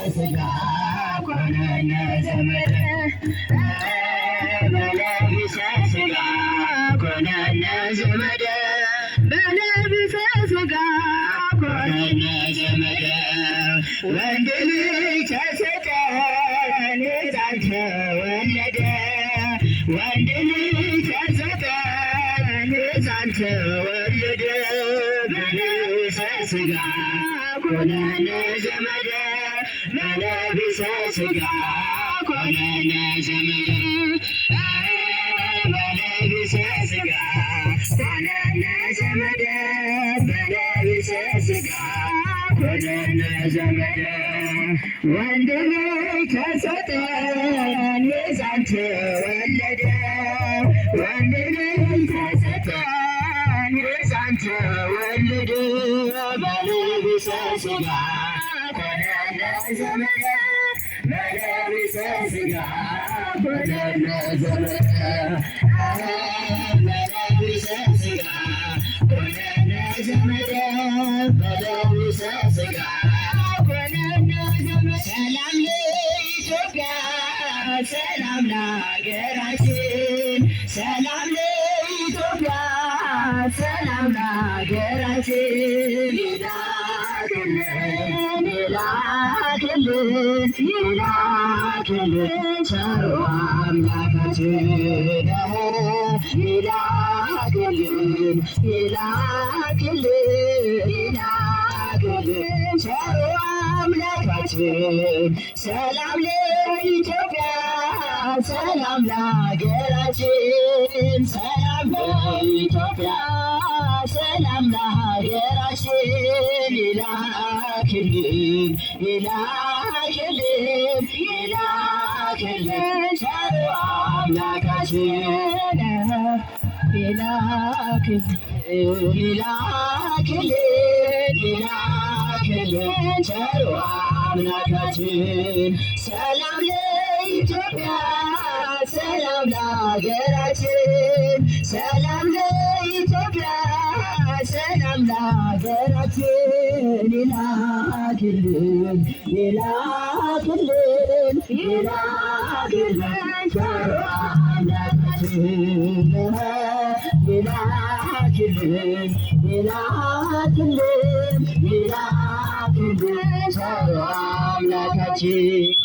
ሥጋ ኮነነ ዘመደ፣ በለቢሰ ሥጋ ኮነነ ዘመደ፣ በለቢሰ ሥጋ ኮነነ ዘመደ። ወንድ ልጅ ተሰጠን፣ ሕፃን ተወለደ። ወንድ ልጅ ተሰጠን፣ ሕፃን ተወለደ። በለቢሰ ሥጋ ኮነነ ዘመደ፣ በለቢሰ ሥጋ ኮነነ ዘመደ፣ በለቢሰ ሥጋ ኮነነ ዘመደ፣ በለቢሰ ሥጋ ኮነነ ዘመደ። ወንድ ልጅ ተሰጠን፣ ሕፃን ተወለደ። ወንድ ልጅ ተሰጠን፣ ሕፃን ተወለደ። በለቢሰ ሥጋ ኮነነ ዘመደ፣ በለቢሰ ሥጋ ኮነነ ዘመደ፣ በለቢሰ ሥጋ ኮነነ ዘመደ፣ በለቢሰ ሥጋ ኮነነ ዘመደ። ሰላም ለኢትዮጵያ፣ ሰላም ለሀገራችን፣ ሰላም ለኢትዮጵያ፣ ሰላም ለሀገራችን። ይላክልን፣ ይላክልን፣ ይላክልን ቸሩ አምላካችን፣ ይላክልን፣ ይላክልን፣ ይላክልን ቸሩ አምላካችን። ሰላም ለኢትዮጵያ፣ ሰላም ለሀገራችን፣ ሰላም ለኢትዮጵያ፣ ሰላም ለሀገራችን። ይላክልን፣ ይላክልን፣ ይላክልን ቸሩ አምላካችን፣ ይላክልን፣ ይላክልን፣ ይላክልን ቸሩ አምላካችን። ሰላም ለኢትዮጵያ፣ ሰላም ለሀገራችን፣ ሰላም ለኢትዮጵያ፣ ሰላም ለሀገራችን። ይላክልን፣ ይላክልን፣ ይላክልን ቸሩ አምላካችን፣ ይላክልን፣ ይላክልን፣ ይላክልን ቸሩ አምላካችን።